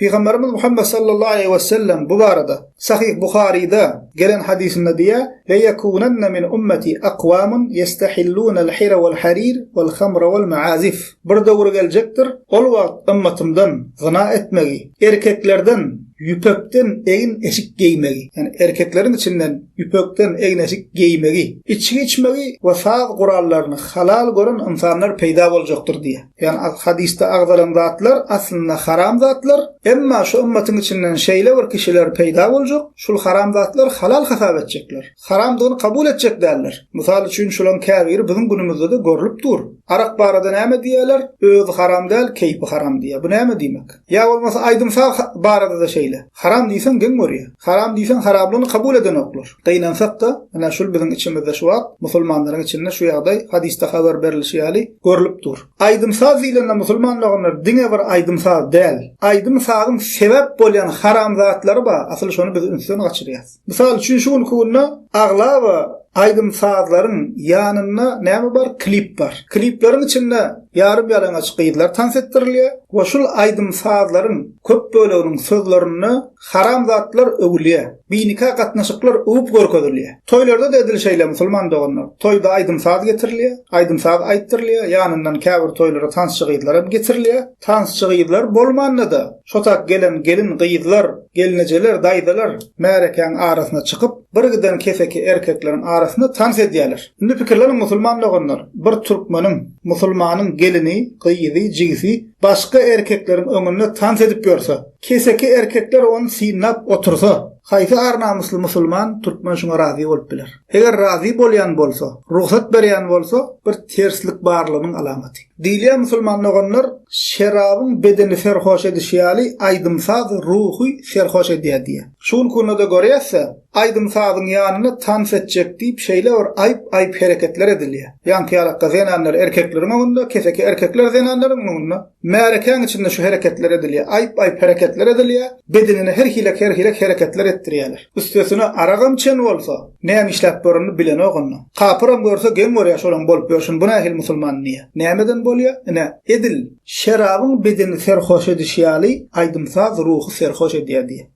Pygamberimiz Muhammet sallallahu aleýhi we sellem bu barada Sahyh Buharyda gelen hadysynda diýýär, Leýekunenne min ummeti akwamun ýestehillunel hira wal harir wal hamra wal maazif. Bir döwür geljekdir, ol wagt ymmatymdan zyna etmegi, erkeklerden ýüpekden egin-eşik geýmegi, ýagny erkekleriň içinden ýüpekden egin-eşik geýmegi, içgi içmegi we saz gurallaryny halal gören ynsanlar peýda boljakdyr diýýär. Ýagny hadysda agzalan zatlar aslynda haram zatlar, emma şu ymmatyň içinden şeýle bir kişiler peýda boljak, şul haram zatlar halal hasap etjekler. Haramdygyny kabul etjek däller. Mysal üçin şulaň käbiri biziň günümizde-de görlüp dur. Arak barada näme diýýärler? Özi haram däl, keýpi haram diýýär. Bu näme diýmek? Ýa bolmasa aýdym-saz barada-da şeýle. Haram diýseň geň görýär. Haram diýseň haramlygyny kabul edenoklar. Gynansak-da, ine şul biziň içimizde şu wagt musulmanlaryň içinde şu ýagdaý hadysda habar berlişi ýaly görlüp dur. Aýdym-saz diýlende musulman doganlar diňe bir aýdym-saz däl. Aýdym-sazyň sebäp bolýan haram zatlary bar, asyl şony biz ünsden gaçyrýas. Mysal üçin şu günki günde aglaba aýdym-sazlaryň ýanynda näme bar? Klip bar. Klipleriň içinde ýarym-ýalaňaç gyzlar tans etdirilýär we şul aýdym-sazlaryň köp böleginiň sözlerinde haram zatlar öwülýär. Binika gatnaşyklar öwüp görkezilýär. Toýlarda-da edil şeýle musulman doganlar. Toýda aýdym-saz getirilýär, aýdym-saz aýtdyrylýar, ýanyndan käbir toýlara tansçy gyzlar hem getirilýär. Tansçy gyzlar bolmanda-da, şo tak gelen gelin gyzlar, gelnejeler, daýzalar märekäň arasyna çykyp, birgiden keseki erkekleriň arasynda tans edýärler. Indi pikirleniň musulman doganlar, bir türkmeniň, musulmanyň gelini, gyzy, jigisi başga erkekleriň öňünde tans edip ýörse, keseki erkekler ony synlap otursa, haýsy ar-namysly musulman türkmen şuňa razy bolup biler? Eger razy bolýan bolsa, rugsat berýän bolsa, bir terslik barlygynyň alamaty. Diýilýär musulman doganlar, şerabyň bedeni serhoş edişi ýaly aýdym-saz ruhy serhoş edýär diýýär. Şu günki günde-de görýäs-de, aýdym-sazyň ýanynda tans etjek diýip şeýle bir aýp-aýp hereketler edilýär. Ýaňky ýalakda zenanlar erkekleriň öňünde, keseki erkekler zenanlaryň öňünde. Märekäň içinde şu hereketler edilýär. Aýp-aýp hereketler edilýär. Bedenine her hilek-her hilek hereketler etdirýärler. Üstesine aragam içen bolsa, näme işläp görenini bilenok onda. Kapyram görse geň görýär şolaň bolup ýörşüni, bu nähili musulman diýýär. Nämeden bolýar? Ine, edil şerabyň bedeni serhoş edişi ýaly, aýdym-saz ruhy serhoş edýär diýýär.